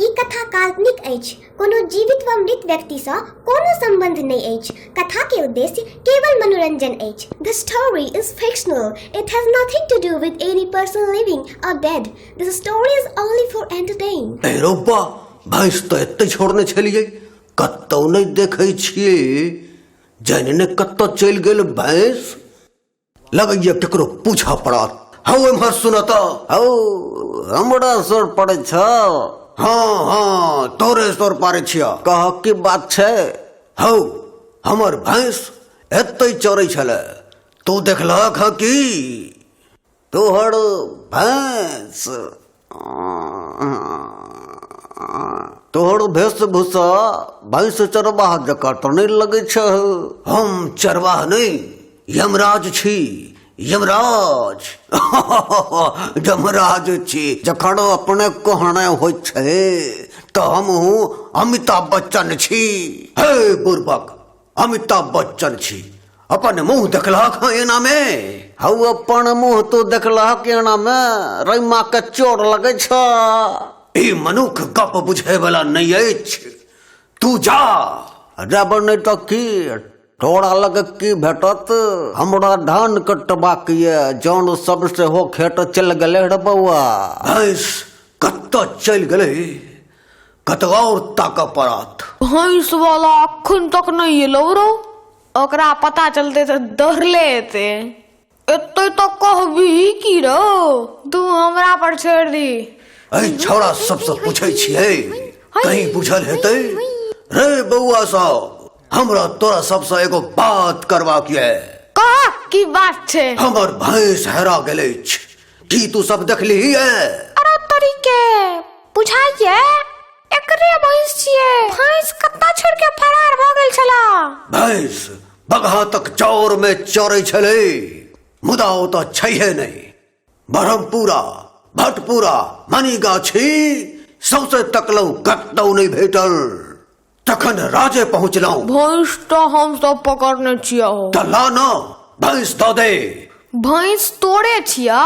ई कथा काल्पनिक अछि। कोनो जीवित वा मृत व्यक्ति सँ कोनो संबंध नहि अछि। कथा के उद्देश्य केवल मनोरंजन अछि। The story is fictional. It has nothing to do with any person living or dead. This story is only for entertain. ए रौबा, भैंस तऽ एतै छोड़ने छलियै, कतौ नहि देखै छियै। जानि ने कतऽ चलि गेल भैंस। लगैया केकरो पूछऽ पड़त। हौ, एम्हर सुन तऽ। हौ, हमरा स्वर पड़ै छ? हँ हँ, तोरे स्वर पारै छियह। कह, की बात छै? हौ, हमर भैंस एतै चरै छलै, तू देखलहक हँ की? तोहर भैंस? तोहर वेशभूषा भैंस चरबाह जकाँ तऽ नहि लगै छ। हम चरवाह नहि, यमराज छी, यमराज, यमराज छी। जखन अपने कहने होइ छै तऽ हमहूँ अमिताभ बच्चन छी। हे बुड़बक, अमिताभ बच्चन छी? अपन मुंह देखलहक हँ एना मे? हौ, अपन मुंह तू देखलहक एना मे? रैमा के चोर लगै छ। ई मनुख गप बुझे वाला नहि अछि, तू जा। जब नहि तऽ की तोरा लग की भेटत? हमरा धान कटबाक ये, जौन सब सेहो खेत चलि गेलै रे बौआ। भैंस कतऽ चलि गेलै? कतौ और ताकऽ पड़त। भैंस वाला अखन तक नहि एलौ रौ। ओकरा पता चलते तऽ दौड़ले एते। एते तऽ कहबी की रौ, तू हमरा पर छोड़ि दी। एहि छौड़ा सबसँ पूछै छियै, कहीं बुझल हेतै। रे बौआ सब, हमरा तोरा सबसँ एगो बात करबाक ये। कह, की बात छै? हमर भैंस हेरा गेल अछि, की तू सब देखलिही ये? अरे तरीके बुझाइए एकरे भैंस छियै। भैंस कत्ता छोड़ के फरार भऽ गेल छला? भैंस बगहा तक चौर में चरै छलै, मुदा ओ तऽ छैहे नहि। बरहमपुरा, भटपुरा, मनीगाछी सौंसे तकलहुँ, कतौ नहि भेटल। तखन राजे पहुँचलहुँ। भैंस तऽ हम सब पकड़ने छियै हो। तऽ ला न, भैंस दऽ दे। भैंस तोरे छियै,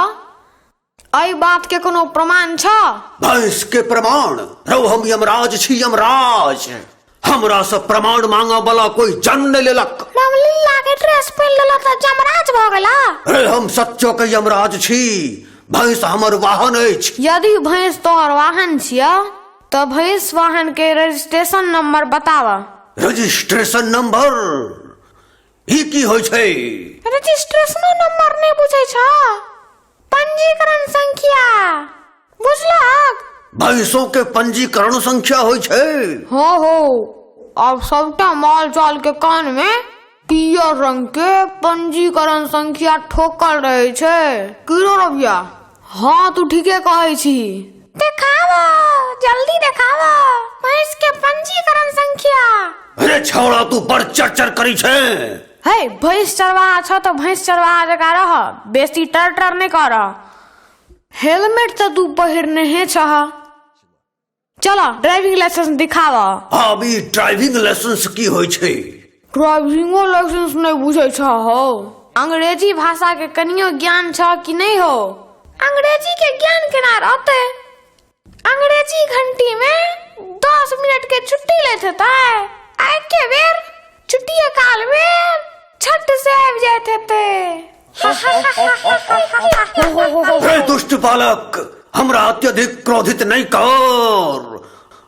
एहि बात के कोनो प्रमाण छ? भैंस के प्रमाण? रौ, हम यमराज छी, यमराज। हमरा से प्रमाण मांगऽ वाला कोई जन्म नहि लेलक। रामलीला के ड्रेस पहिन लेला तऽ जमराज भऽ गेला? अरे, हम सच्चो के यमराज छी। भैंस हमर वाहन अछि। यदि भैंस तोहर वाहन छिय तऽ भैंस वाहन के रजिस्ट्रेशन नंबर बताव। रजिस्ट्रेशन नंबर ई की होइ छै? रजिस्ट्रेशनो नंबर नहि बुझै छ? पंजीकरण संख्या बुझलक? भैंसों के पंजीकरण संख्या होइ छै? हो हो, आब सबटा माल जाल के कान में पियर रंग के पंजीकरण संख्या ठोकल रहे छै। की रो रबिया? हाँ, तू ठीके कहै छी। देखाव, जल्दी देखाव भैंस के पंजीकरण संख्या। अरे छौड़ा, तू बड़ चर चर करी छै। हे, भैंस चरवाहा छ तऽ भैंस चरवाहा जकाँ रह, बेसी टर टर नहि कर। हेलमेट तऽ तू पहिरनेहे छह। चल, ड्राइविंग लाइसेंस दिखाव। आब ई ड्राइविंग लाइसेंस की होइ छै? ड्राइविंगो लाइसेंस नहि बुझै छ हौ? अंग्रेजी भाषा के कनियो ज्ञान छ कि नहि हौ? अंग्रेजी के ज्ञान केना रहतै? अंग्रेजी घंटी में 10 मिनट के छुट्टी लैत हेतै आ एके बेर छुट्टिए काल में छठ से आबि जाइत हेतै। हे दुष्ट बालक, हमरा अत्यधिक क्रोधित नहि कर।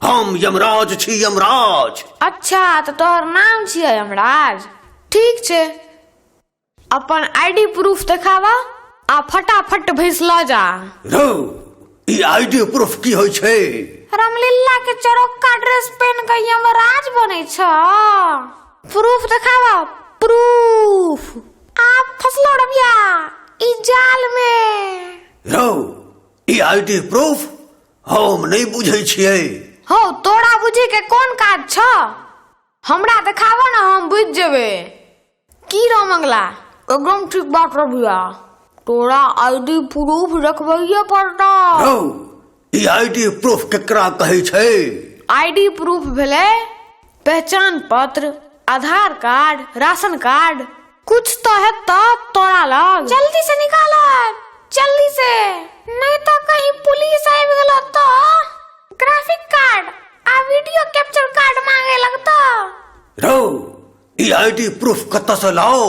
हम यमराज छी, यमराज। अच्छा, तऽ तोहर नाम छियै यमराज। ठीक छै, अपन आईडी प्रूफ देखावा आ फटाफट भैंस लऽ जा। रौ, ई आईडी प्रूफ की होइ छै? रामलीला के चरौक्का ड्रेस पहन के यमराज बनै छ? प्रूफ देखावा, प्रूफ। आप फसलो रबिया ई जाल में। रौ, ई आईडी प्रूफ हम नहि बुझै छियै। हौ, तोरा बुझे के कोन काज छ? हमरा देखाबऽ ने, हम बुझि जेबै। की रौ मंगला? एकदम ठीक बात रबिया, तोरा आईडी प्रूफ रखबैये पड़तौ। रौ, ई आईडी प्रूफ केकरा कहै छै? आईडी प्रूफ भेलै पहचान पत्र, आधार कार्ड, राशन कार्ड, कुछ तो हेतौ तोरा लग। जल्दी से निकाल, जल्दी से, नहीं तो कहीं पुलिस आबि गेलो तो। Graphic card. सीआईडी प्रूफ कतऽ से लाओ?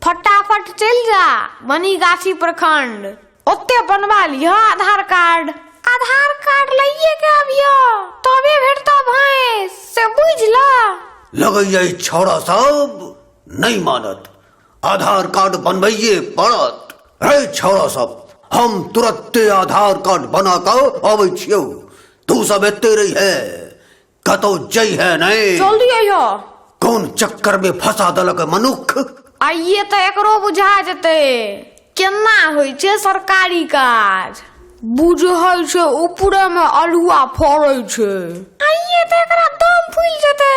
फटाफट चलि जा मनीगाछी प्रखंड, ओते बनवा लिह आधार कार्ड। आधार कार्ड लइए के अबिह तबे भेटतौ भैंस, से बुझ ल। लगैया ई छौड़ा सब नहि मानत, आधार कार्ड बनबैये पड़त। रे छौड़ा सब, हम तुरत्ते आधार कार्ड बना कऽ अबै छियौ, तू सब एते रही है, कतौ जइहे नहि। जल्दी अइह। कोन चक्कर में फंसा देलक मनुख। आइए तऽ एकरो बुझा जेतै केना होइ छै सरकारी काज। बुझै छै ऊपरे मे अल्हुआ फड़ै छै। आइए तऽ एकरा दम फूलि जेतै।